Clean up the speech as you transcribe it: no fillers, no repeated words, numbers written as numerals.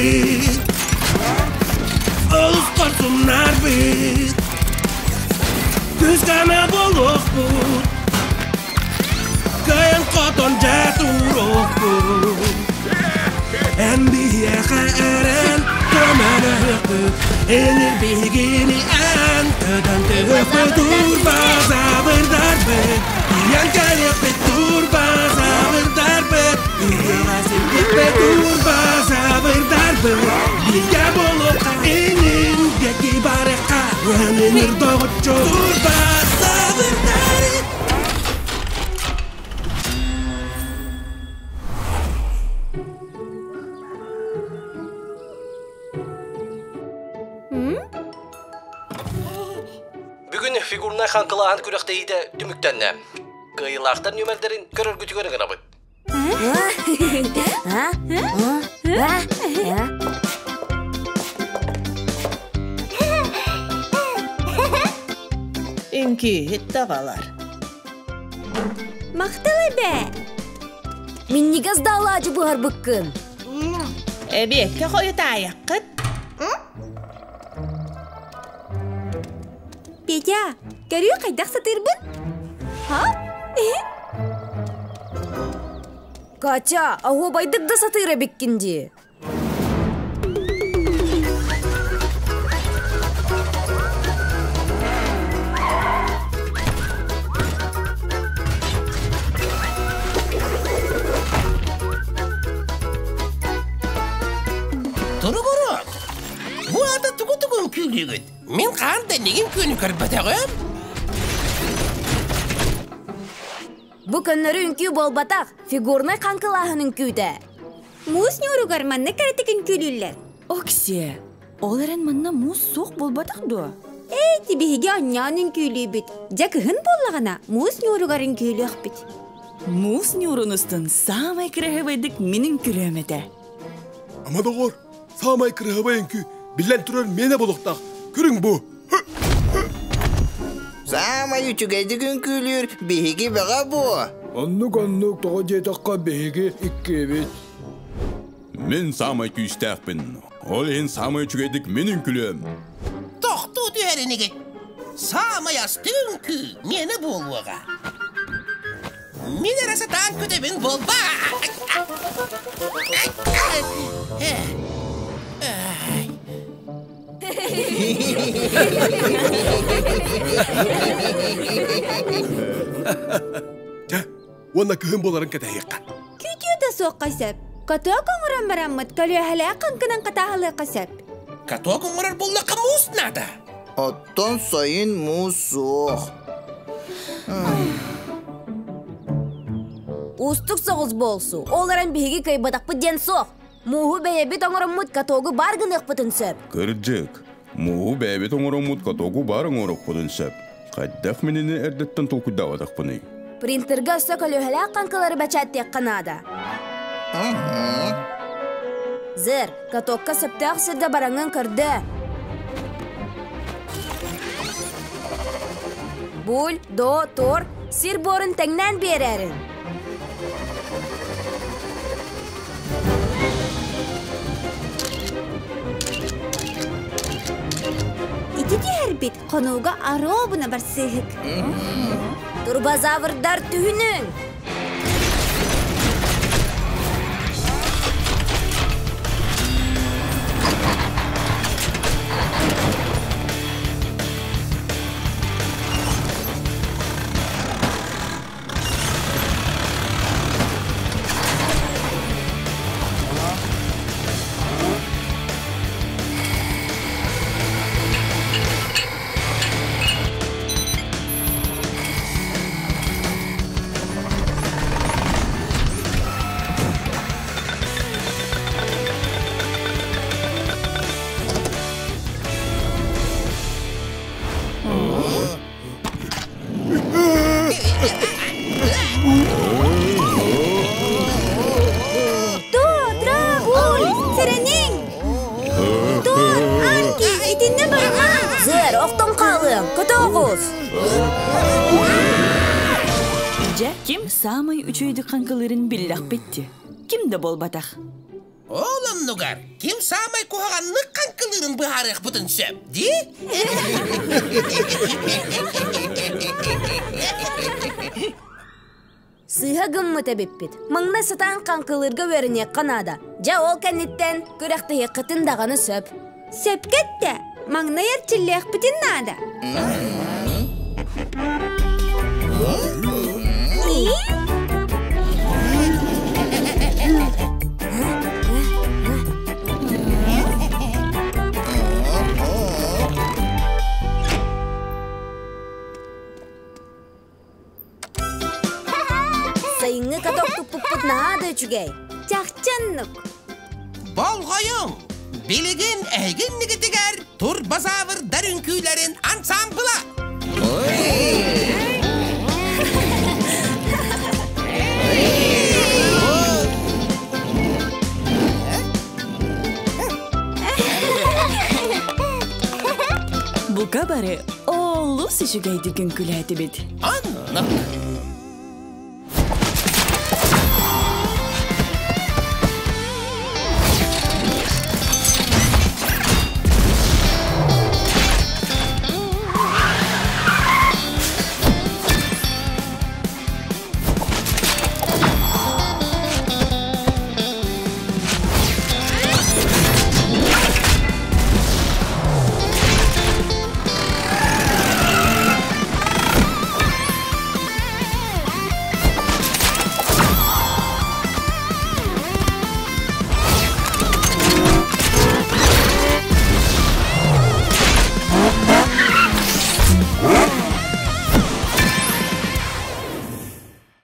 Күүстээхтэрбит, олус хорсуннарбыт, күүс-көмө буолуохпут, кыайан хотон дьэ туруохпут. Эн биһиэхэ эрэн көмөлөһүөхпүт, Энир биһигини эн көтөн түһүөхпүт, турбазавырдарбыт, тиийэн кэлиэхпит, турбазавырдарбыт, үйэҕэ сирдиэхпит, турбазавырдарбыт, бииргэ буолуохха, инин диэки барыахха, өнүнүр доҕоччу, турбазавырдарбыт. Бүгүн фигурнай хаҥкылааһын күрэхтэһиитэ түмүктэннэ. Кыайыылаахтар нүөмэрдэрин көрөргүтүгэр ыҥырабыт. Үҥкүүһүт табалар. Махтал эбээ! Минньигэс да алаадьы буһарбыккын. Эбиэккэ хойутаайаххыт. Петя, көрүө хайдах сатыырбын? Ха? Катя, оһуобайдык да сатыыр эбиккин дии. Туругурут! Бу аата тугу-тугу үҥкүүлүүгүт? Мин хаан да иннигин күөнү көрбөтөҕүм. Бу көннөрү үҥкүү буолбатах, фигурнай хаҥкылааһын үҥкүүтэ. Муус ньууругар маннык кэрэтик үҥкүүлүүллэр. Оксиэ, ол эрэн манна муус суох буолбатах дуо? Эти биһиги онньоон үҥкүүлүүбүт. Дьэ кыһын буоллаҕына, муус ньууругар үҥкүүлүөхпүт. Муус ньуурун устун саамай кыраһыабайдык мин үҥкүрүөм этэ. Ама доҕор, саамай кыраһыабай үҥкүү биллэн турар миэнэ буолуохтаах. Көрүҥ бу. Саамай үчүгэйдик үҥкүүлүүр биһиги бөҕө буо. Оннук-оннук тоҕо диэтэххэ биһиги иккиэбит. Мин саамай күүстээхпин. Ол иһин саамай үчүгэйдик мин үҥкүлүөм. Тохтуу түһэр инигит. Саамай астыы үҥкүү миэнэ буолуоҕа. Мин эрэ сатаан күтэбин буолба. Дьэ, уонна кыһын буоларын кэтэһиэххэ. Күтүө да суохха сөп. Каток оҥорон бараммыт көлүөһэлээх хаҥкынан хатааһылыахха сөп. Каток оҥорор буоллахха муус наада. Оттон сайын муус суох. Уустук соҕус буолсу. Ол эрэн биһиги кыайбатахпыт диэн суох. Мууһу бэйэбит оҥороммут катогу баар гыныахпытын сөп. Кырдьык, мууһу бэйэбит оҥороммут катогу баар оҥоруохпутун сөп. Хайдах минини эрдэттэн толкуйдаабатахпыный? Принтерга өссө көлүөһэлээх хаҥкылары бэчээттиэххэ наада. Зер, катокка сөптөөх сиргэ бараҥҥын көрдөө. Буль, до, тор, сир буорун тэҥнээн биэрээрин. Ити түһэрбит хонууга аруобуна барсыыһык. Турбозаврдар түһүнүҥ! Сэрэниҥ! Тор, Арки, итиннэ барыма! Зер, охтон хаалыаҥ, көтө оҕус! Дьэ, ким саамай үчүгэйдик хаҥкылыырын биллэхпит дии. Ким да буолбатах. Ол оннугар ким саамай куһаҕаннык хаҥкылыырын быһаарыахпытын сөп, дии? Сыыһа гыммыт эбиппит. Маҥнай сатаан хаҥкылыырга үөрэниэххэ наада. Дьэ, ол кэнниттэн күрэхтэһиэххитин даҕаны сөп. Сөпкө эттэ. Маҥнай эрчиллиэхпитин наада. Сайыҥҥы каток туппуппут наһаа да үчүгэй. Чахчаннык. Болҕойуҥ! Билигин эһиги иннигитигэр турбозаврдар үҥкүүлэрин ансамбла! Бука бары олус үчүгэйдик үҥкүүлээтибит. Оннук.